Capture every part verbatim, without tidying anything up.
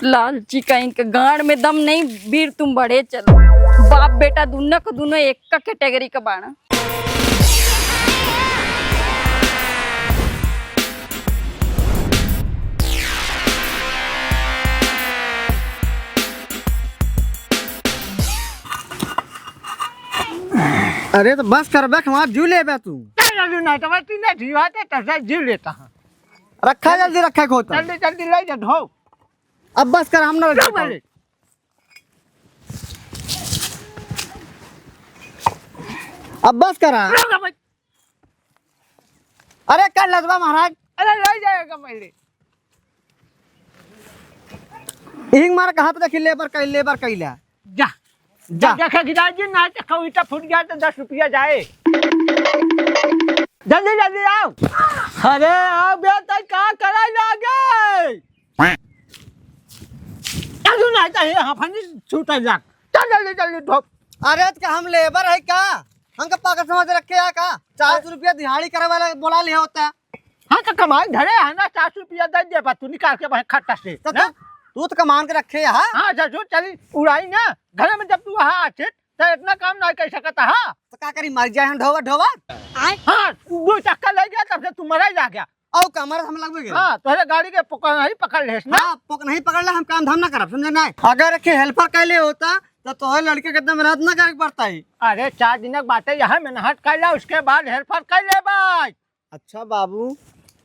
लालची का इनके गांड में दम नहीं, बीर तुम बड़े चलो। बाप बेटा दुनो का दुनो एक का कैटेगरी का बाड़ा। अरे तो बस कर बे, हमार जीव लेबे तू। चल जल्दी, नहीं तो मैं तीने जीव आते तो सर जीव लेता हूँ। रखा जल्दी, रखा खोता। जल्दी जल्दी ले जा, धो। अब बस कर, हम ना लो भाई। अब बस करा। लो भाई। अरे कर लदवा महाराज। अरे ले जाएगा पहले। हिंग मार कहाँ पे देखी लेबर कई, लेबर कई ला। जा। जा। जा देखे गिरा जी, ना तो कहूँ ईटा फूट गया तो दस रुपया जाए। जल्दी जल्दी आओ। अरे आओ बे, तै का कराई लागे? चल ना, चाहिए, हाँ, फनी छूटे जाक। चल जल्दी जल्दी धोप। अरे तो का हम लेबर है का? हमका पागल समझ रखे है का? चार सौ रुपया दिहाड़ी करे वाला बोला लिया होता। हाँ, तो कमाई धरे है ना, चार सौ रुपया दे दे बा, तू निकाल के वहीं खट्टा से, तो ना? तू, तू तो कमान के रखे है, हाँ? हाँ, जा, जो चली उड़ाई ना, घर में जब तू वहाँ आछे, तो इतना काम ना कर सकता, हाँ? तो का करी, मर जाए हम ढोवा, ढोवा? हाँ, दो चक्कर ले गया, तब से तू मरा ही जा गया। औ कमर हम लगबे गए। हाँ, तोहरे गाड़ी के पोक नहीं पकड़ लेस ना? हाँ, पोक नहीं पकड़ ले, हम काम धाम ना करब, समझे ना? अगर के हेल्पर कैले होता, तो तोहरे लड़के के एकदम मेहनत ना करे के पड़ता ही। अरे, चार दिन के बात है, यहाँ मेहनत कर ला, उसके बाद हेल्पर कर ले भाई। अच्छा बाबू,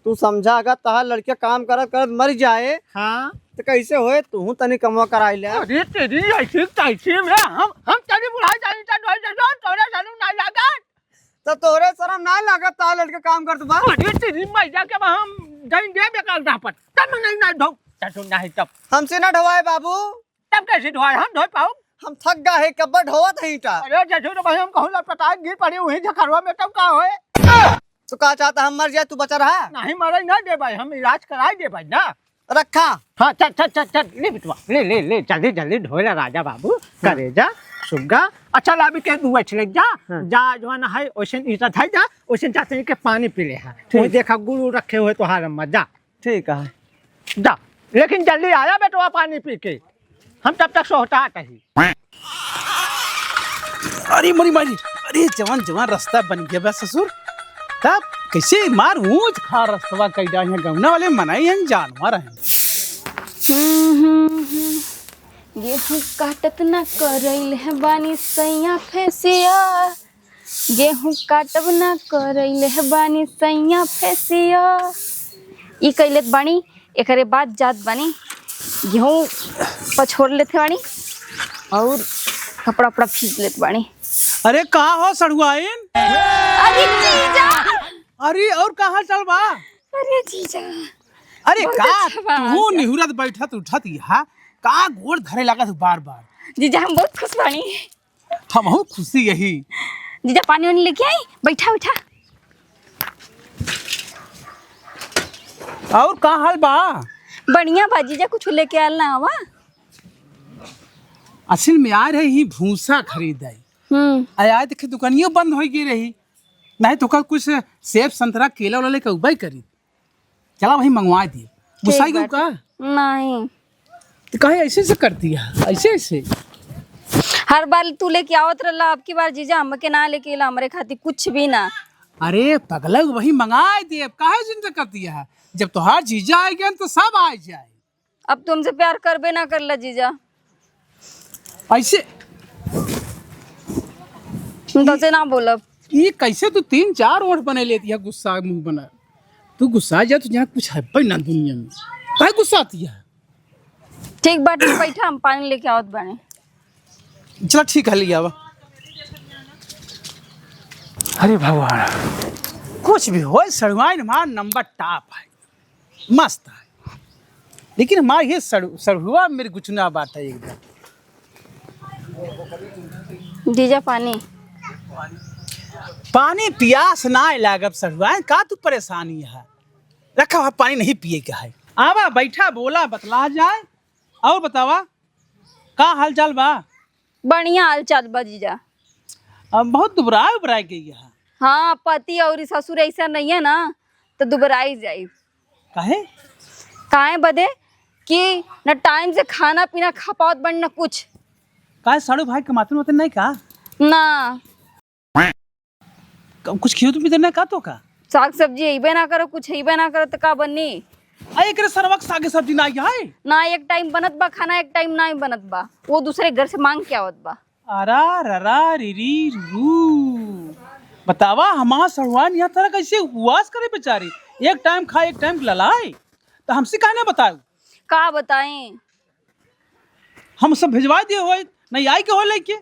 तू समझा, अगर तहार लड़के काम करत करत मर जाए, हाँ। तो कैसे होए? तू तनी कमवा कराई ले। अरे तेरी ऐसी तैसी में हम, हम तेरी बुढ़ाई जानी तो ढोई दे दो, तोरे जानू ना लागत। तो तोरे शरम ना लागत, तहार लड़के काम करत बा? अरे तेरी मैया के बा, हम जाइन दे बेकार राह पर। तब नहीं, नहीं ढोक, चाचू नहीं तब। हमसे ना ढोवाए बाबू। तब कैसे ढोवाए? हम ढोए पाउब? हम थक गा है, कब्बे ढोवत है ईटा। अरे जजू रे भाई, हम कहूँ लटपटाए गिर पड़ी वही झखरवा में, तब का होए? तो का चाहता, हम मर जाए, तू बचा रहा? नहीं मरे ना दे भाई, हम इलाज कराए दे भाई ना। रखा। हाँ, चल, चल, चल, चल, ले बिटवा, ले, ले, ले, जल्दी, जल्दी ढोए ला राजा बाबू, हाँ। करेजा, सुग्गा। अच्छा, लाबी के दू बैठ ले जा, हाँ। जा, जवान है, ओइसन ईटा धाई जा, ओइसन जाते के पानी पी ले, हाँ। ठीक। वही देखा, गुरु रखे हुए तोहार अम्मा, जा। ठीक है। जा, लेकिन जल्दी आया बेटवा पानी पी के, हम तब तक सोहतात ही। अरे मरी मारी, अरे जवान जवान रास्ता बन गया बा ससुर। तब कैसे मार ऊंच खा रस्तवा कैदा है, गौना वाले मनाई हैं जानवर हैं। हम्म, हम्म, हम्म। गेहूं काटत ना करैल है बानी सैया फेसिया। गेहूं काटब ना करैले बानी सैया फेसिया। ई कइले बानी, एकरे बाद जात बानी गेहूं पछोर लेत बानी और कपड़ा उपड़ा फीच लेत बानी। अरे का हो सड़ुआइन? अरे जीजा! अरे और का हाल चाल बा? अरे जीजा! अरे बहुत का अच्छा बा तू आज। निहुरत बैठत उठत यहाँ का गोड़ धरे लागत बार बार? जीजा हम बहुत खुश बानी। हमहू खुशी यही। जीजा पानी वानी लेके आई, बैठा बैठा। और का हाल बा? बढ़िया बा जीजा, कुछ लेके आल ना आवा। असल में आ रही ही भूसा खरीद आई। हम्म। आ आज देखे दुकानियों बंद हो गई रही, नहीं तो का कुछ सेब संतरा केला वाला लेके उबाई करी। चला वही मंगवा दी। ठीक गुस्साई गऊ बाटे। का? नहीं। तो काहे ऐसे ऐसे करती है, ऐसे ऐसे? हर बार तू लेके आवत रहला, अब की बार जीजा हमके ना लेके अइला, हमरे खातिर कुछ भी ना। अरे पगला, वही मंगाए दे, अब काहे चिंता करती है? जब तोहार जीजा आ गया तो सब आ जाए। अब तुमसे प्यार करबे ना करला जीजा। ऐसे हम तोसे ना बोलब। ये कैसे तू तीन चार ओठ बने लेती है, गुस्सा मुंह बना। तू गुस्सा जा, तू यहाँ कुछ है ना दुनिया में, काहे गुस्सा आती है? ठीक बाटे, बैठा, हम पानी लेके आवत बानी। चला ठीक है, ले आवा। अरे भगवान, कुछ भी होए, सड़ुआइन हमार नंबर टॉप है, मस्त है। लेकिन हमार ये सड़ु-, सड़ुआ मेरे गुचना बात है एकदम। जीजा पानी। पानी पियास ना लागब सड़ुआइन, का तू परेशानी है? रखा हुआ पानी नहीं पिए का है। आवा, बैठा, बोला, बतला जाए। और बतावा, का हाल चाल बा? बढ़िया हाल चाल बा जीजा। अब बहुत दुबराए उबराए गई है। हाँ, पति और ससुर ऐसा नहीं है ना, तो दुबराई जाई। काहे? काहे बदे? कि न टाइम से खाना पीना खा पावत बन, न कुछ। काहे साड़ू भाई के मातन वातन नहीं का? ना। क-, कुछ खियो तो पीते ना का तो का? साग सब्जी अइबे ना करो, कुछ अइबे ना करो तो का बनी? आ, एकरे सरवा के सागे सब्जी ना आई है? ना, एक टाइम बनत बा खाना, एक टाइम ना बनत बा। वो दूसरे घर से मांग के आवत बा। अरा ररा रिरी रू। बतावा, हमार सड़ुआइन यहाँ तरह कैसे उपवास करे बेचारी, एक टाइम खाए, एक टाइम ललाए, तो हमसे काहे ना बताऊ? का बताई? हम सब भिजवा दिए होई, नहीं आई के हो लेके।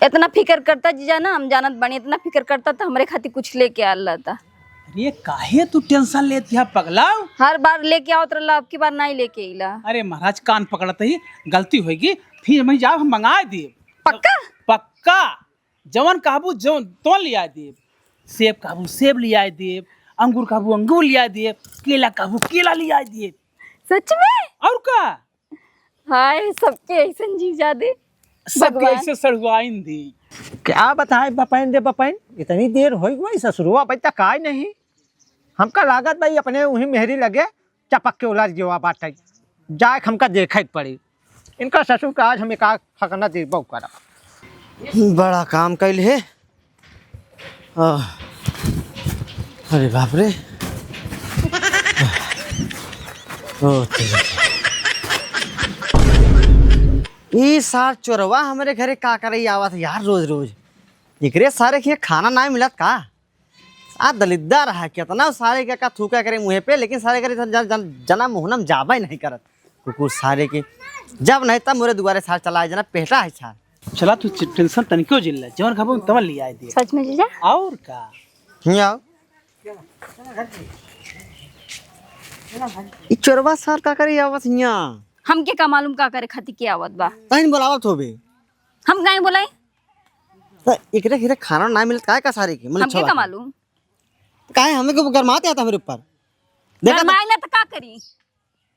इतना फिकर करता जीजा ना, हम जानत बानी, इतना फिकर करता तो हमरे खातिर कुछ लेके आल रहता। अरे काहे तू टेंशन लेती है पगला? हर बार लेके आवत रहला, अब की बार नहीं लेके अइला। अरे महाराज, कान पकड़त ही, गलती होगी, फिर मैं जाओ हम मंगाए देब। पक्का? पक्का, जवन कहबू जवन तो लिया देब। सेब कहबू सेब लिया देब, अंगूर कहबू अंगूर लिया देब, केला कहबू केला लिया देब। सच में? और का? हाय, सबके ऐसन जीजा दे सबके भगवान। ऐसे सड़ुआइन दी। क्या बताए बपैन रे बपैन, इतनी देर होइ गई, ससुरवा अबे तक आए नहीं। हमका लागत भाई अपने उही मेहरी लगे चपक के उलझ गवा बाटे, जाए के हमका देखे के पड़ी। इनका ससुर का आज हम एक आध फकना देबो करब। बड़ा काम कैल है। आह, अरे बाप रे। ओ तेरी। ई सार चोरवा हमरे घरे का करे आवत है यार रोज रोज। एकरे सारे के खाना ना मिलत का? आ दलिद्दर है, कितना सारे के का थूका करे मुँहे पे, लेकिन सारे करे जन, जन, जना मुहनम जाबे नहीं करत। कुकुर सारे के, जब नहीं तब मोरे दुआरे सार चला जना पेटा है सार। चला तू टेंशन तनिको जिन ले, जवन खाबो तवन लिया दे। सच में जीजा? और का? हियाँ आओ। ई चोरवा सार का करे आवत हियाँ? हमके का मालूम का करे खातिर के आवत बा? तहिन बोलावत होबे। हम काहे बोलाई? त एकरे घरे खाना ना मिलत काहे का सारे के? मतलब हमके का मालूम? काहे हमें को गरमाते आता हमरे ऊपर? देखा तो गरमाई ना त का करी?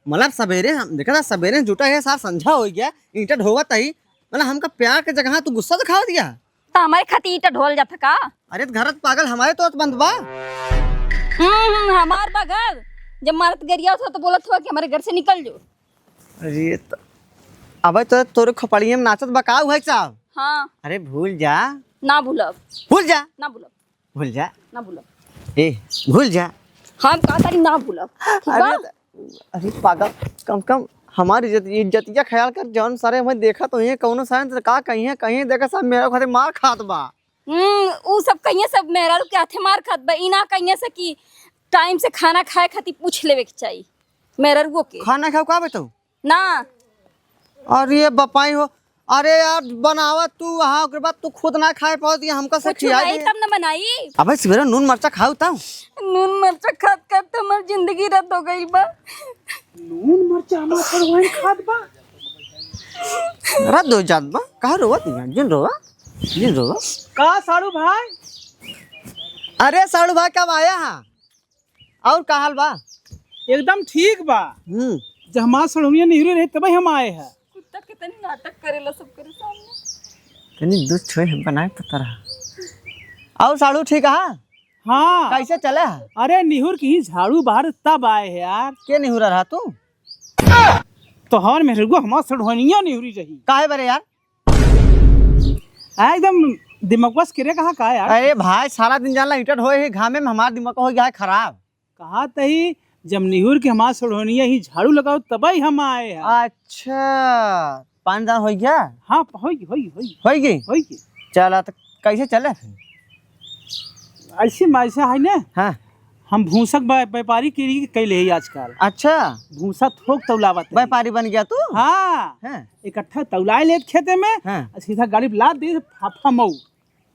मतलब सवेरे हम, देखा था सवेरे जुटा है सार, संझा हो गया, ईंटा ढोवत ही, मतलब हमका प्यार के जगह तू गुस्सा दिखावा दिया। त हमरे खातिर ईंटा ढोल जात का? अरे त घर त पागल हमारे तो बंद बा। हम्म, हम्म, हमार बा घर। जब मारत गरिया था तो बोलत हुआ कि हमारे घर से निकल जो। अरे त अबे तो तोरे खोपड़िया में नाचत बा का हुआ साहब? हाँ। अरे भूल जा। ना भूलब। भूल जा। ना भूलब। भूल जा। ना भूलब। ए, भूल जा। हम का तारी ना भूलब, ठीक बा? अरे त-, अरे पागल, कम कम हमारी इज्जत, इज्जतिया ख्याल कर, जौन सारे हमें देखा तो ये कौनो सारे त का कहिए, कहिए देखा सब मेरा खातिर मार खात बा। हम्म, उ सब कहिए सब मेहरारू के हाथे मार खात बा, ई ना कहिए से कि टाइम से खाना खाए खातिर पूछ लेवे के चाही मेहरारुओ के। खाना खाओ का बेटू? ना। अरे बपाई हो, अरे यार बनावा तू वहाँ, ओकरे बाद तू खुद ना खाए पाओ, तो ये हमका से कुछ खिया नहीं दे। तब न बनाई। अबे सवेरे नून मरचा खाऊ तब। नून मरचा खात खात तो हमार जिंदगी रद्द हो गई बा। नून मरचा हमार सड़वाइन खात बा। रद्द हो जात बा, कहाँ रोवत नहीं है? जिन रोवा, जिन रोवा। का साड़ू भाई? अरे साड़ू भाई कब आया है? और का हाल बा? एकदम ठीक बा। हम्म। जब हमार सड़हुनिया निहुरे रहे तबे हम आए हैं। कुत्ता कितनी नाटक करेला सबके सामने। तनी दो छोए है बनाए पता रहा। और साड़ू ठीक है? हाँ। कैसे चले है? अरे निहुर के ही झाड़ू बाहर तब आए हैं यार। के निहुरा रहा तू? तोहर मेहरुआ हमार सड़हुनिया निहुरी रही। काहे बरे यार? आ, एकदम दिमागवा से किरे कहा का यार? अरे भाई, सारा दिन जानला ईंटट होए ही घामे में, हमार दिमाग हो गया है खराब। कहा तही जब निहुर के हमार सड़हुनिया ही झाड़ू लगाओ तबई हम आए हैं। अच्छा, पाँच दान हो गया? हाँ, होई, होई, होई। होई गई? होई गई। चला, तो कैसे चले फिर? ऐसे में ऐसा है ना? हाँ। हम भूसक बा-, व्यापारी के लिए कैले ही आजकल। अच्छा। भूसा थोक तौलावत है। व्यापारी बन गया तू? हाँ। हाँ। इकट्ठा तौलाए लेत खेते में, हाँ। आ सीधा गाड़ी पे लाद दे, फाफा मऊ।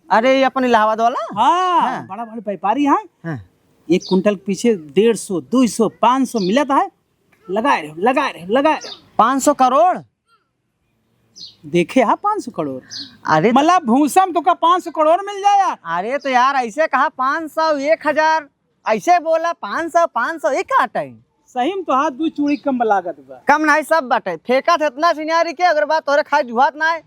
अरे, ये अपन इलाहाबाद वाला? हाँ, हाँ। बड़ा बड़ा व्यापारी है। हाँ। एक कुंटल के पीछे डेढ़ सौ, दो सौ, पाँच सौ मिलत है। लगाए रहो, लगाए रहो, लगाए रहो। पाँच सौ करोड़? देखे हा पाँच सौ करोड़। अरे तो मतलब भूसा में तोका पाँच सौ करोड़ मिल जाए यार। अरे तो यार ऐसे कहा पाँच सौ, एक हजार, ऐसे बोला पाँच सौ, पाँच सौ, एक का टाइम? सही में तो हाथ दू चूड़ी कम लागत बा। कम नहीं सब बाटे। फेंका थे इतना सिनारी के, अगर बात तोरे खाए जुहात ना है।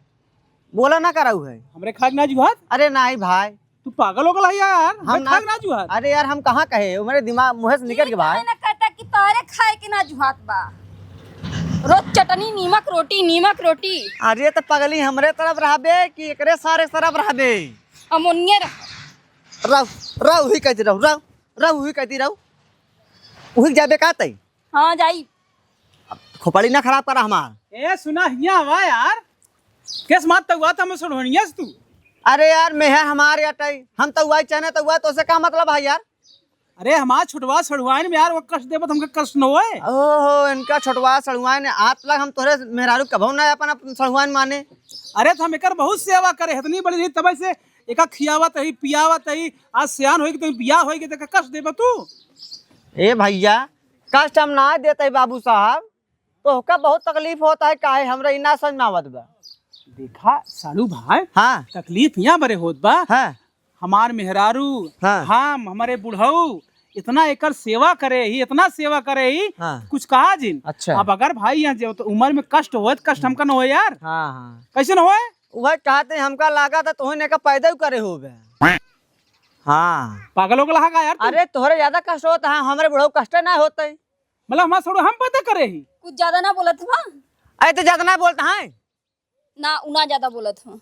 बोला ना कराऊ है। हमरे खाए ना जुहात? अरे नहीं भाई। तू पागल हो गल है यार। हम हमरे ना, खाए ना जुहात। अरे यार हम कहाँ कहे, वो मेरे दिमाग मुँह से निकल के भाई। ना कहता कि तारे खाए के ना जुहात बा। रोज चटनी, नीमक रोटी, नीमक रोटी। अरे त पगली हमरे तरफ रहबे कि एकरे सारे तरफ रहबे? हम ओनिये रह। रह, रह, उही कहती रह, रह, रह, उही कहती रह। उही जाबे का तई? हाँ, जाई। अब खोपड़ी ना खराब करा हमार। ए, सुना, हियाँ आवा यार। केस मात तउआ त हम सड़वनिया से तू। अरे यार, मेहर हमार अटई, हम तउआ चने तउआ, तोसे का मतलब है यार? अरे, हमार छोटवा सड़ुआइन में यार, वो कष्ट देबत हमके कष्ट न होए। ओहो, इनका छोटवा सड़ुआइन, आज तक हम तोहरे मेहरारू कभो ना अपन, अपन सड़ुआइन माने। अरे, त हम एकर बहुत सेवा करे, इतनी बड़ी रही तब से एका खियावत ही, पियावत ही, आज सियान होई के तो बियाह होई के तो एका कष्ट देबा तू। ए भैया, कष्ट हम ना देते बाबू साहब, तोहका बहुत तकलीफ होत है, काहे हमरा ई ना समझ में आवत बा। देखा सालू भाई, हाँ। तकलीफ यहाँ बरे होत बा। हाँ। हमार मेहरारू, हाँ। हम, हमरे बुढ़ऊ, इतना एकर सेवा करे ही, इतना सेवा करे ही, हाँ। कुछ कहा जिन। अच्छा। अब अगर भाई यहाँ जब तो उम्र में कष्ट होए, तो कष्ट हमका न होए यार। हाँ, हाँ। कैसे न होए? वह कहते हमका लागत है, तोहन एका पैदा ही करे होबे। हाँ। पागल हो गया का यार तू? अरे, तोहरे ज्यादा कष्ट होता है, हमरे बुढ़ऊ कष्ट ना होते। मतलब, हमार सड़ू हम पता करे ही। कुछ ज्यादा ना बोलत हुआ? अरे, तो ज्यादा ना बोलता है। ना, उ ना ज्यादा बोलत हुआ।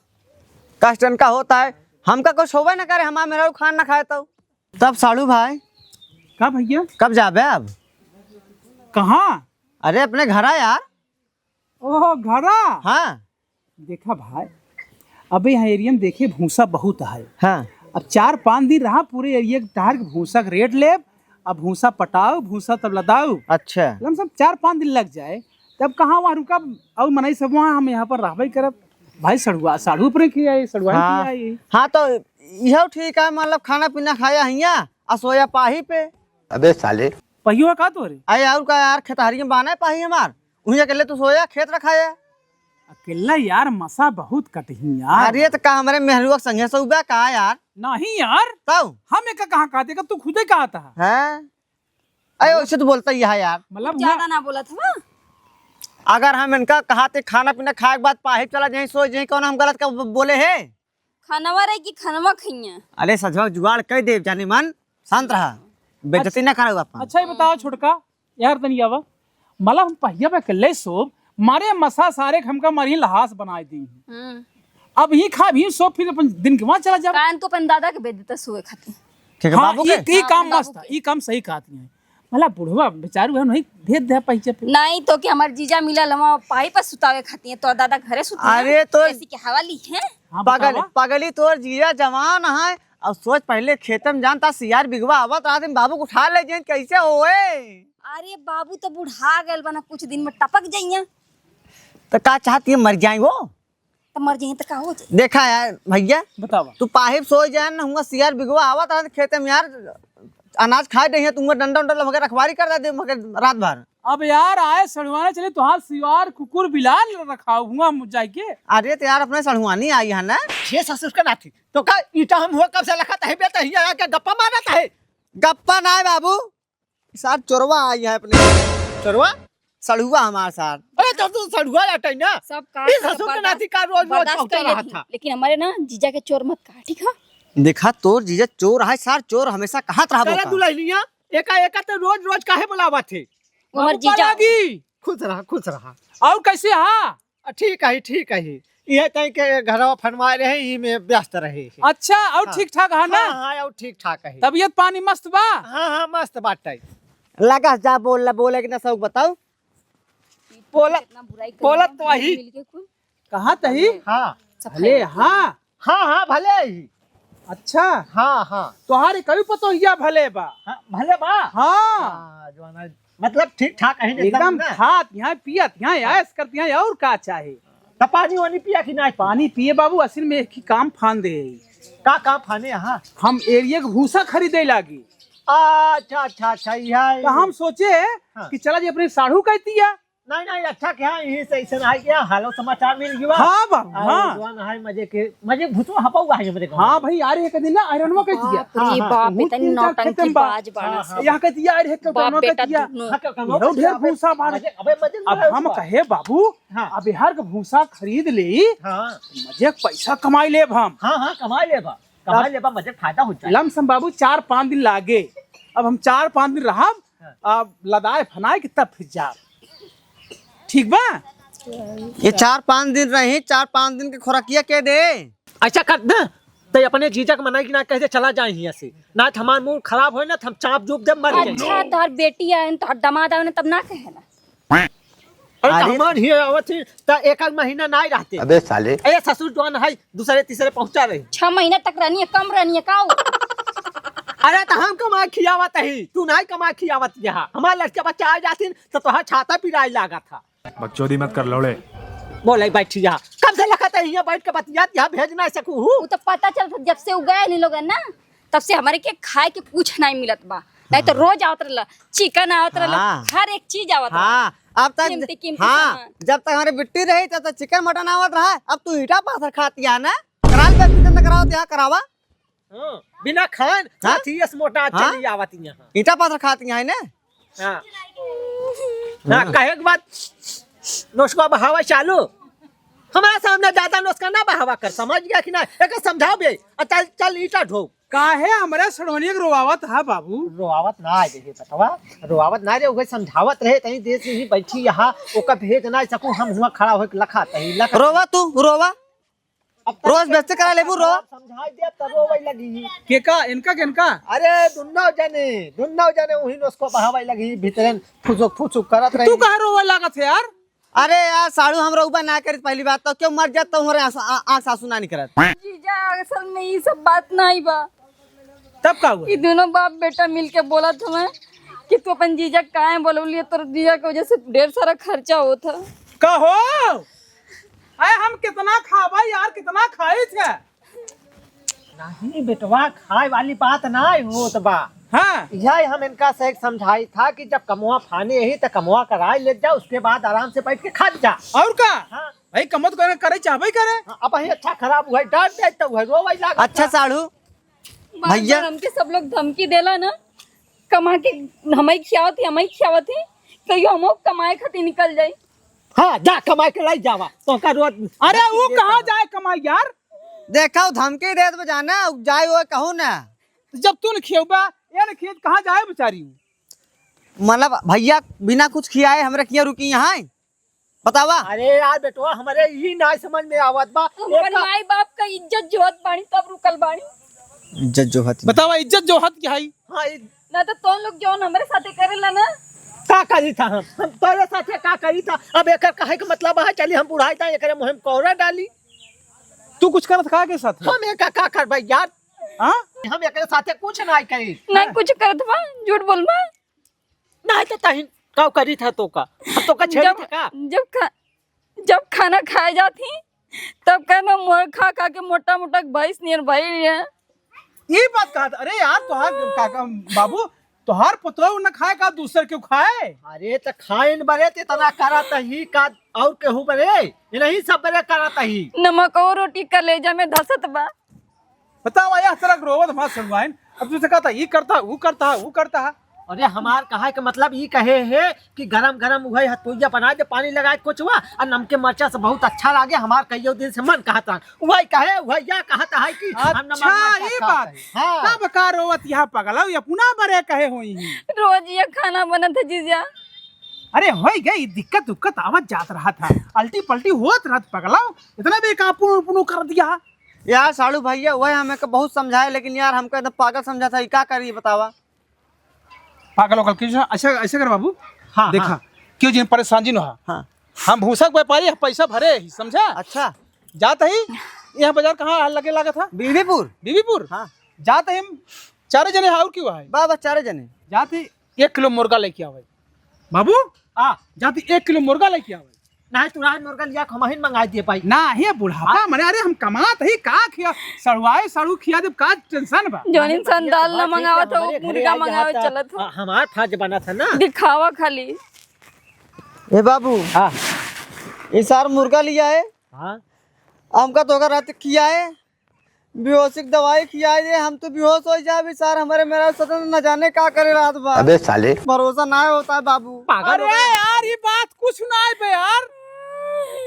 कष्ट इनका होता है, हमका कुछ होबे ना करे, हमार मेहरारू खान ना खाए तो। तब साड़ू भाई, का भैया? कब जाबे अब? कहाँ? अरे, अपने घरा यार। ओहो, घरा? हाँ। देखा भाई, अबे यहाँ एरिया में देखे भूसा बहुत है। हाँ। अब चार पाँच दिन रहा, पूरे एरिया के टहर के भूसा के रेट लेब, अब भूसा पटाऊ, भूसा तब लदाऊ। अच्छा। लमसम चार पाँच दिन लग जाए, तब कहाँ वहाँ रुका, और मनई सब वहाँ, हम यहाँ पर रहबे करब। भाई सड़ुआ, साढ़ू पर के आए, सड़ुआ हाँ। के आए। हाँ, तो यह ठीक है, मतलब खाना पीना खाया हियाँ, आ सोया पाही पे। अबे साले। पहियो का तोरे? अरे और का यार, खेतहरी में बाना है पाही हमार, उहीं अकेले तू सोया, खेत रखाया। अकेला यार, मसा बहुत कटही यार। अरे, त का हमरे मेहरुआ के संगे सौबा का यार? नहीं यार। तब? हम एका कहाँ कहते, का तू खुदे कहत है। हैं? अरे, मतलब वैसे तो बोलता ही है यार। मतलब ज्यादा हुआ ना बोलत हवा। अगर हम इनका कहते खाना पीना खाए के बाद पाही चला जाए, सो जाए, कौन हम गलत का ब-, बोले है? खानवा रही कि खानवा खइया? अरे, सजवा जुगाड़ कह दे, जाने मन, शांत रहा, बेइज्जती अच्छा। ना कराओ अपन। अच्छा, ये बताओ छोटका, यार तनी आवा। मला हम पहिया पे अकेले सोब, मारे मसा सारे के हमका मारी लहास बनाए दी। हम्म। अब ही खा भी सोब, फिर अपन दिन के वहाँ चला जाब। कान तो अपन दादा के भेज देता सोए खातिर। ठीक है, हाँ, बाबू ई, के? ई हाँ, काम अपन मस्त बाबू है, के। ई काम सही कहती है। मला बुढ़वा बेचारू है, नहीं भेज दे पहिया पे। नहीं तो कि हमार जीजा मिलल, हम पाही पर सुतावे खातिर है, तो दादा घरे सुते हैं। अरे तो ऐसी के हवा ली है। हाँ, पगल, बतावा। पगली तोर जीजा जवान है, और सोच पहले खेते में जानता सियार बिगवा आवत रात में बाबू को उठा ले जाए, कैसे होए? अरे बाबू तो बुढ़ा गए बना, कुछ दिन में टपक जाइए। तो का चाहती है, मर जाए वो? तो मर जाइए तो का हो जाए? देखा यार भैया, बतावा। तू पाहिब सो जाए ना, हुआ सियार बिगवा आवत रात खेते में यार, अनाज खाए रही है, तुम डंडा उंडा लगा रखवारी कर दे मगर रात भर। अब यार आए सड़वाने चले, तुहार सियार कुकुर बिलाल रखा हुआ हम जाके। अरे तो यार अपने सड़वानी आई है ना। छह ससुर का नाती। तो का ईटा हम हुआ कब से लखत है बे, तो हिया आके गप्पा मारत है। गप्पा ना है बाबू, सार चोरवा आई है अपने। चोरवा? सड़ुआ हमार सार। अरे तो तू सड़ुआ लटई ना। सब का ई सब ससुर के बर्दाश्त, नाती का रोज रोज बर्दाश्त पहुंचा कर रहा लेती, था। लेकिन हमारे ना जीजा के चोर मत कहा, ठीक है? देखा तोर जीजा चोर है सार, चोर हमेशा कहत रहा तेरा बोका। दुल्हनिया एका एका तो रोज रोज काहे बुलावा थे? वो हमार बाबू जीजा। पलागी। खुश रहा, खुश रहा। और कैसे हा? आ, ठीक है, ठीक है। ये कहीं के घरवा फनवाए रहे, ई में व्यस्त रहे। अच्छा, और हाँ। ठीक ठाक है ना? हाँ, हाँ, और ठीक ठाक है। तबीयत पानी मस्त बा? हाँ, हाँ, मस्त बाटे। लगा जा बोल, बोले कि ना सब बताओ। बोला, कितना बुराई कर बोला रहे हैं, तो वही। मिलके कुल। कहाँ तही? हाँ। सब भले, खाएंगे। हाँ। हाँ, हाँ, भले ही। अच्छा। हाँ, हाँ। तोहार कभी पतोहिया भले बा। हाँ, भले बा। हाँ। हाँ, जवाना, मतलब ठीक ठाक है एकदम एकदम ना। खात यहाँ, पियत यहाँ, ऐश करत यहाँ, और का चाहे? तो पानी वानी पिया कि नहीं? पानी पिए बाबू, असल में एक ही काम फान दे। का काम फाने यहाँ? हम एरिया के भूसा खरीदे लागी। अच्छा, अच्छा, अच्छा, यह तो हम सोचे हाँ। कि चला जी अपने साढ़ू कहती है। नहीं, नहीं, अच्छा क्या, यही सही से रहा क्या? हालो समाचार मिल गया। हाँ बाबू, और हाँ। जवान है, मजे के, मजे भूसवा हपा हुआ है हमरे गाँव हाँ में। भाई, यार, एक दिन ना आयरनवा कह दिया। बाप रे हाँ, हाँ। बाप, बहुत इतनी तीन चार खेतन बा। नौटंकीबाज बाना हाँ, सब। हाँ। यहाँ कह दिया, अरे, एक बाप कौनो कह बेटा दिया। दोनों। हाँ, क्या कौनो ढेर कह दिया? भूसा बाढ़। मजे, अबे मजे अब ना हम हुआ। कहे, बाबू, हाँ। अब बिहार के भूसा खरीद ले, हाँ। मजे पैसा कमाई लेब हम। हाँ, हाँ, कमाई लेबा। कमाई अब लेबा, मजे फायदा हो जाए। लमसम बाबू, चार पाँच दिन लागे। अब हम चार पाँच दिन रहब, अब लदाए फनाए के तब फिर जा। ठीक बा? ये चार पाँच दिन रही, चार पाँच दिन के खुराकिया के दे। ऐसा कर ना, तो अपने जीजा के मनाई कि ना, कह दे चला जाए हियां से, ना तो हमार मूड खराब होए ना, तो हम चाप चूप दे मर जाए। अच्छा, तोहर बेटी आए न, तोहर दामाद आए न, तब ना कहे ना। अरे, तो अरे। हमार ही आवत ही, तो एक आध महीना ना ही रहते। अबे साले। ए ससुर जवान है, दूसरे तीसरे पहुंचा रही। छह महीना तक रहनी है, कम रहनी है का? अरे, तो हम कमा खियावत ही, तू ना ही कमा खियावत यहाँ। हमार लड़के बच्चा आ जाती, तो तोहार छाता पिराई लागा था। बकचोदी मत कर, लौड़े। बोले, बैठी जा। कब से लखत है हियां बैठ के बतियात, यहाँ भेज ना सकू हूँ। वो तो पता चलता, जब से उ गए नी लोग ना, तब से हमरे के खाए के कुछ नहीं मिलत बा। नहीं तो हाँ। रोज आवत रहला, चिकन आवत रहला, हाँ। हर एक चीज आवत रहला। हाँ, अब तक, कीमती, कीमती हाँ, सामान। जब तक हमरे बिट्टी रही, तब तक चिकन मटन आवत रहा। अब तू ईटा पाथर खातिया ना, कराल पे चिकन करावत यहाँ करावा। हाँ, बिना खान हाँ? खाती यस मोटा हाँ? चली आवत यहाँ। ईटा पाथर खाती है ना? हाँ। हाँ, हाँ। कहे के बाद नुस्खा बहावा चालू। हमारे सामने ज्यादा नुस्खा ना बहावा कर, समझ गया कि ना? एक समझाओ बे, आ चल, चल ईटा ढो। काहे हमरे सड़वनिया के रोवावत है बाबू? रोवावत ना आए रहे बतवा, रोवावत ना रहे, उहे समझावत रहे, तनी देर से ही बैठी यहाँ, ओका भेज ना सकू, हम हुआ खड़ा होके लखा तही, लखा। रोवा तू, रोवा। अब तनी रोज के बेइज्जती करा लेबू, रो। समझाई दे, तब रोवे लगी। के का? इनका, किनका? अरे, दुन्नो जने, दुन्नो जने उही नुस्खा बहावे लगी, भीतरन फुसुक, फुसुक करत तू रही। काहे रोवे लागत है यार? अरे यार, साढ़ू, हम रोवा ना करित, पहली बात तो क्यों मर जात तो हमरे आंस-, आ-, आंख से आंसू ना निकरत। जीजा, असल में ई सब बात नहीं बा। तब का हुआ? ई दोनों बाप बेटा मिल के बोलत हमें कि तू अपन जीजा काहे बोलौली है, तोर जीजा के वजह से ढेर सारा खर्चा होत है। का हो? अरे हम कितना खाबा यार, कितना खाई थे? नहीं बेटवा, खाए वाली बात ना होत बा। हाँ। यह हम इनका से एक समझाई था कि जब कमवा फाने ही तो कमवा कराए ले जा, उसके बाद आराम से बैठ के खा जा। और का? हाँ। भाई कमवा तो करे, करे चाहबे करे। हाँ, अब ही अच्छा खराब हुआ, डांट दे तो हुआ, रोवे लाग। अच्छा साढ़ू, बार भैया। बार हमके सब लोग धमकी देला ना, कमा के हमई खियावत ही, हमई खियावत ही, कहियो हमो कमाए खातिर निकल जाई। हाँ, जा कमाए के लाई जावा, तो का रोज अरे वो कहाँ जाए कमाई यार? देखा, वो धमकी देत बा जाना, जाए वो कहू ना। तो जब तू न खियौबा, ये न खियत, कहाँ जाए बेचारी? मतलब भैया बिना कुछ खियाए हमरा किया रुकी यहाँ? बतावा। अरे यार बेटवा, हमरे ई ना समझ में आवत बा। हम अपन एका माई बाप का इज्जत जोहत बानी, तब रुकल बानी। इज्जत जोहत ही। बतावा, इज्जत जोहत क्या है? हाँ, ई ना तो तोन लोग जौन हमरे साथे करेला ना। का करी था हम? हम तोरे साथे का करी था? अब एकर कहे के मतलब है, चली हम बुढ़ाई ता, एकरे मुँह में कौड़ा डाली। तू कुछ करत का के साथ? हम एका का करबै यार? हाँ? हम एकरे साथे कुछ ना करी। नहीं कुछ करत बा, झूठ बोल बा। नहीं तो तहिन का करी था तो का? हम तो का छेड़ी जब, था का? जब खा-, जब खाना खाए जात ही, तब कहना मोर खा खा के मोटा मोटा भैंस नियर भइल है। ई बात कहा था, अरे यार, तोहार काका बाबू, तोहार पुतोह न खाए का, दूसर क्यों खाए? अरे त खाइन बरे ते इतना करत ही का, और केहू बरे? ये नहीं सब बरे करत ही। नमको रोटी कलेजा में धसत बा। बतावा, यह तरह रोवत हमार सड़ुआइन। अब तुझसे कहता, ई करता, ऊ करता, ऊ करता। अरे, हमार कहे के मतलब ई कहे है कि गरम गरम उहै हथोइया बनाए दे, पानी लगाए कोचवा, और नमके मरचा से बहुत अच्छा लागे। हमार कइयो दिन से मन कहता, उहै कहे, उहै या कहता है कि हम नमक अच्छा, मरचा ई खात बात। है। हाँ। तब का रोवत यहाँ पगला, ये अपना बरे कहे होई ही। रोज ये खाना बनत है जीजा। अरे, होई गई, दिक्कत उक्कत आवत जात रहा था, अल्टी पल्टी होत रहत पगला, इतना भी का पुनु पुनु कर दिया। यार साड़ू भैया, वह हमें के बहुत समझाए, लेकिन यार हमका एकदम पागल समझा था, ई का करी बतावा? पागल होगल, क्यों ऐसा, ऐसा कर बाबू? हाँ, देखा, हाँ। क्यों जिन परेशान जिन हो? हाँ। हम भूसा के व्यापारी हैं, पैसा भरे ही, समझा? अच्छा। जात ही, यहाँ बाजार कहाँ लगे लागा था? बीबीपुर। बीबीपुर? हाँ। जात ही हम चारे जने हैं, और क्यों है? बस, बस चारे जने। जात ही एक किलो मुर्गा लेके आवे। बाबू, आ, जात ही एक किलो मुर्गा लेके आवे। नहीं, तू रात मुर्गा लिया, हम ही मंगा दिए भाई। ना, हे बुढ़ापा हाँ? मने, अरे हम कमात ही, का खिया, सड़ुआए, सड़ू खिया देब, का tension बा? जौन नहीं, इंसान बढ़िया दाल ना मंगावत हो, मुर्गा मंगावे चलत हो। हाँ, हमार फर्ज बना था ना। दिखावा खाली। ए बाबू, हाँ। ई सार मुर्गा लिया है। हाँ। हमका तो ओकर रात खिया है। बेहोशी के दवाई खियाई दे, हम तो बेहोश हो जाबी सार, हमरे मेरा सदन न जाने का करे रात भर। अबे साले। भरोसा ना होता है बाबू। पागल हो अरे गया। यार, ये बात कुछ ना है बे यार।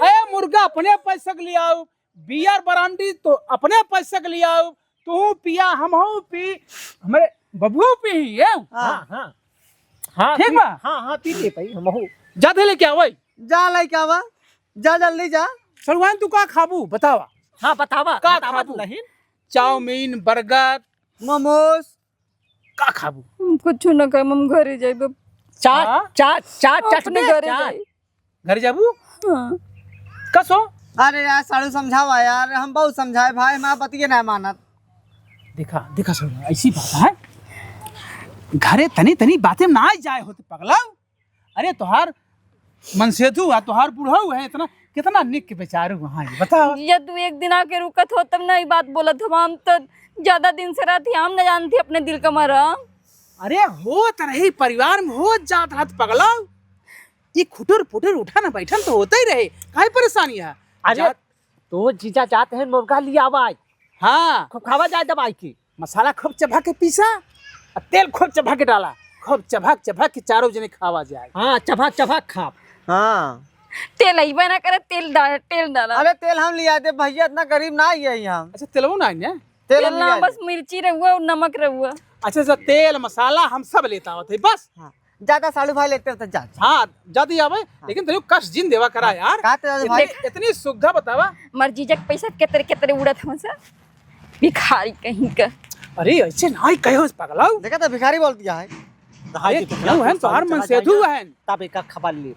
ए मुर्गा अपने पैसे के ले आओ, बियर ब्रांडी तो अपने पैसे के ले आओ, तू पिया, हम हो पी, हमारे बबुओ पी ही है। हाँ। हाँ, हाँ। हाँ, ठीक बा? हाँ, हाँ, पी ले भाई, हमहू। जा दे लेके आवा। जा लेके आवा, जा जल्दी जा। सड़ुआइन, तू का खाबू, बतावा। हाँ, बतावा, का बतावा खाबू? दुलहिन। Chowmein, burger, momos. का खाबू? हम कुछ न खाएम, हम घरे जाइब। चाट, हाँ? चाट, चाट, हम अपने चटनी, घरे चाट। जाई। घर जाबू? हाँ। कसो? अरे यार, साढ़ू समझावा यार, हम बहुत समझाए भाई, हमार बतिये ना मानत। देखा, देखा सुन, ऐसी बात है, घरे तनी तनी बातें ना आइ जाए होत पगला। अरे तोहार मनसेधु आ, तोहार बुढ़ऊ है, इतना कितना निक के बेचारू वहाँ है, बताओ। ये तू एक दिन आके रुकत हो तब ना ई बात बोलत हो, हम तो ज्यादा दिन से रहती, हम न जानती अपने दिल का मरम। अरे होत रही, परिवार में होत जात रहत पगला। ई खुटुर पुटुर उठन बैठन तो होते ही रहे, काहे परेशानी है? अरे, जा- तो जीजा जात हैं मुर्गा लियावा। हाँ। खूब खावा जाए दबाई के। मसाला खूब चबा के पीसा, आ तेल खूब चबा के डाला, खूब चबा चबा के चारों जने खावा जाए। हाँ, चबा चबा खाब। हाँ। तेल अइबे ना करे, तेल डाल, तेल डाला। अरे तेल हम लिया दे भैया, इतना गरीब ना ही है हम। अच्छा, तेलवो ना है ना? तेल तेल हम ना, लिया बस दे। मिर्ची रहुआ और नमक रहुआ। अच्छा, अच्छा, तेल मसाला हम सब लेता होते बस। हाँ। ज्यादा साढ़ू भाई लेते हो तो जा, जा। हाँ, ज्यादा ही आवे, हाँ। लेकिन तनिको कष्ट जिन देवा करा हाँ, यार। का तेरा भाई? इतनी, इतनी सुविधा बतावा। मर जीजा के पैसा केतरे केतरे उड़त हमसे, भिखारी कहीं का। अरे ऐसे ना ही कहो पगलाऊ। देखा तो भिखारी बोल दिया है। अरे क्यों है, तोहार मन से तू है। तब एक खबर ले।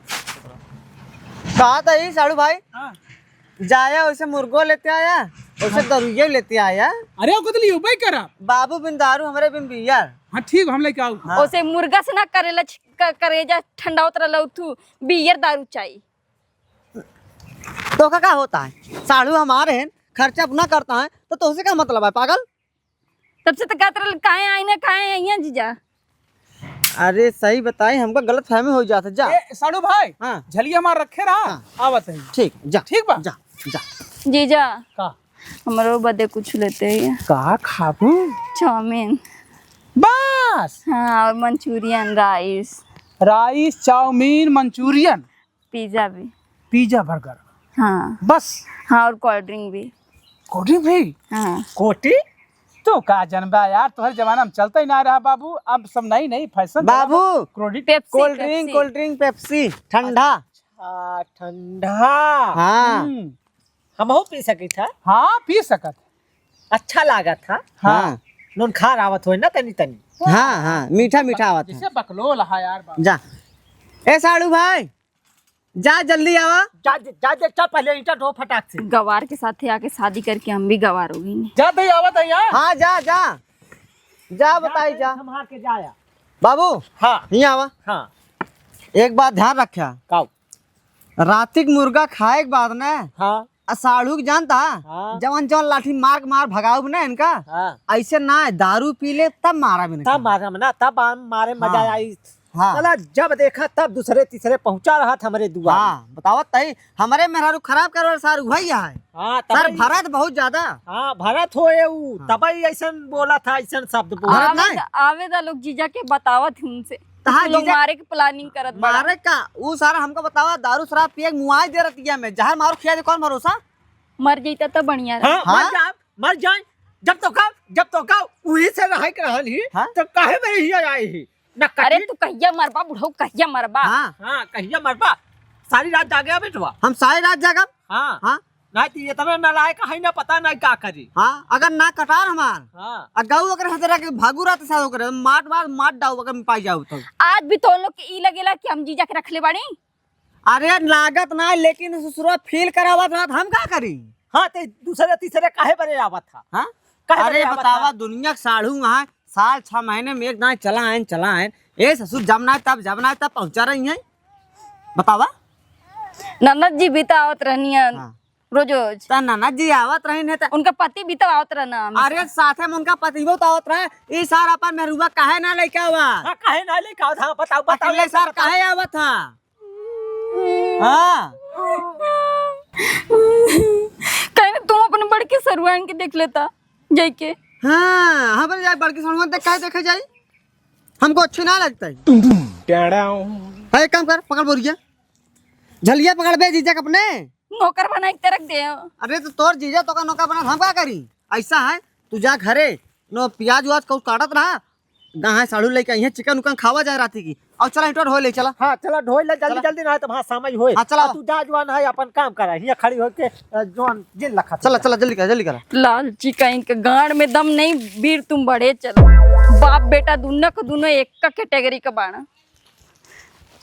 कहा था ही साढ़ू भाई? हाँ। जाया, वैसे मुर्गो लेते आया, वैसे दरुइयो लेते आया। अरे, ओको तो लियो, भाई करा। बाबू बिन दारू, हमरे बिन बियर। हाँ, ठीक, हम लेके आऊ। हाँ। ओसे मुर्गा से ना करेला छ-, क-, करेजा ठंडा उतरल तू, बियर दारू चाही। तो का, का होता है? साढ़ू हमारे हैं, खर्चा अपना करता है, तो तोसे का मतलब है, पागल? तब से तो कहत रहल, "काहे आई ना, काहे आई हैं जीजा?" अरे सही बताई, हमका गलत फहमी हो जात है, जा। ए, साढ़ू भाई, हाँ। झलिया हमार रखे रहा, हाँ। आवत है। ठीक, जा। ठीक बा? जा, जा। जीजा, का? हमरो बदे कुछ लेते हैं। का खाबू? चाउमीन। बस? हाँ, और manchurian, rice. Rice, chowmein, manchurian. Pizza भी। Pizza, burger. हाँ। बस? हाँ, और कोल्ड ड्रिंक भी। कोल्ड ड्रिंक भी? हाँ। कोटी? तू का जनबा यार, तोहर जमाना में चलता ही ना रहा बाबू, अब सब नई नई फैशन बाबू, चला। Cold drink, Pepsi, cold drink, Pepsi. Cold drink, Pepsi, ठंडा। अच्छा, ठंडा। हाँ। हम्म। हमहू पी सकी था। हाँ, पी सकत। अच्छा लागत था। हाँ। हाँ। नून खार आवत होए ना तनी तनी। हाँ, हाँ, मीठा मीठा आवत है। जैसे बकलोल है यार बाबू। जा। ए साढ़ू भाई, जा जल्दी आवा। जा, जा, जा, चल पहले ईंटा ढो फटाक से। गवार के साथे आके शादी करके हम भी गवार हो गई। जा दे आवत है यहाँ। हाँ, जा, जा। जा बताई जा। संभाल के जाया। बाबू। हाँ। यहाँ आवा। हाँ। एक बात ध्यान रख्या। काऊ? राती के मुर्गा खाए के बाद ना। हाँ। आ साढ़ू के जानता? हाँ। जवन जवन लाठी मार के मार भगाऊ ना इनका। हाँ। ऐसे ना, दारू पी ले तब मारा भी तब इनका। मारा में ना, तब आ-, मारे मजा हाँ। आई। हाँ। साला जब देखा तब दूसरे तीसरे पहुंचा रहा था हमरे दुआर। हाँ, बतावत तई, हमरे मेहरारू खराब करवार सार उहई है। हाँ, सर तबई। भरत बहुत ज्यादा। हाँ, भरत हो ये ऊ, हाँ। तबई ऐसन बोला था, ऐसन शब्द बोला। भरत आवे नहीं? द-, आवे दा लोग जीजा के बतावत ही उनसे। तो हाँ, तू लोग जीजा मारे के प्लानिंग करत बड़ा। मारे का? ऊ सारा हमको बतावा, दारू शराब पिए के मुआई दे रहती है हमें। जहर मारो खिया दे, कौन भरोसा? मर जइता तो बढ़िया रहा। हाँ, हाँ? मर जा, मर जाए। जब तो का, जब तो का उही से रहे के रहल ही, हाँ? तो काहे में हिया आई ही? ना अरे कटी। तू कहिया मरबा बुढ़ऊ, कहिया मरबा? हाँ। हाँ, कहिया मरबा? सारी रात जागे बेटवा। हम सारी रात जागब? हाँ। हाँ। नहीं तो ये तबे नालायक है ना, पता नहीं का करी। हाँ, अगर ना कटार हमार। हाँ। आ गऊ अगर हजरा के भागू रात से ओकरे माट मार, माट डाऊ अगर पाई जाऊ तो। आज भी तो लोग के ई लगेला कि हम जीजा के रख ले बाड़ी। अरे लागत ना, लेकिन ससुरा फील करावत रहत, हम का करी? हाँ, ते दूसरे तीसरे काहे बरे आवत था? हाँ? काहे अरे बरे आवत बतावा, था? दुनिया के साढ़ू वहाँ साल छह महीने में एक दाएं चला आयन, चला आयन। ए ससुर, जब ना तब, जब ना तब पहुँचा रही हैं। बतावा। ननद जी भी तो आवत रहनी है हाँ। रोज रोज। त ननद जी आवत रही है त उनका पति भी तो आवत रहना हमेशा। अरे साथे में उनका पति वो तो आवत रहे। ई सार अपन मेहरुआ काहे ना लेके आवा? हाँ, काहे ना लेके आवत? हाँ, बताओ, बताओ, अकेले सार बताओ। काहे आवत था? हाँ। कहीं ना तुम अपने बड़के सरुआन के देख लेता, जाइके। हाँ, हमारे जाए बड़के सरुआन तक काहे देखे जाई? हमको अच्छी ना लगता है। टुम टुम, टेढ़ाओ। है, एक काम कर, पकड़ बोरिया। झलिया पकड़ बे जीजा के अपने। नौकर बनाई के रख दे। अरे तो तोर जीजा तो का नौकर बना, हम का करी? ऐसा है, तू जा घरे, नो प्याज उआज को काटत रहा, गाय साढ़ू लेके आई है, चिकन उकन खावा जाए राती की। अब चला, ईंटवा ढोए ले चला। हाँ, चला ढोए ले जल्दी, चला। जल्दी ना है तो वहाँ समय होए। हाँ, चला। अब तू जा जवान है, अपन काम करा, हियाँ खड़ी होके, अ, जवान जिन लखा चला, चला, जल्दी करा, जल्दी करा। लालची कहीं के गांड में दम नहीं, वीर तुम बड़े चलो। बाप बेटा दुनो के दुनो एक का कैटेगरी का बाड़ा।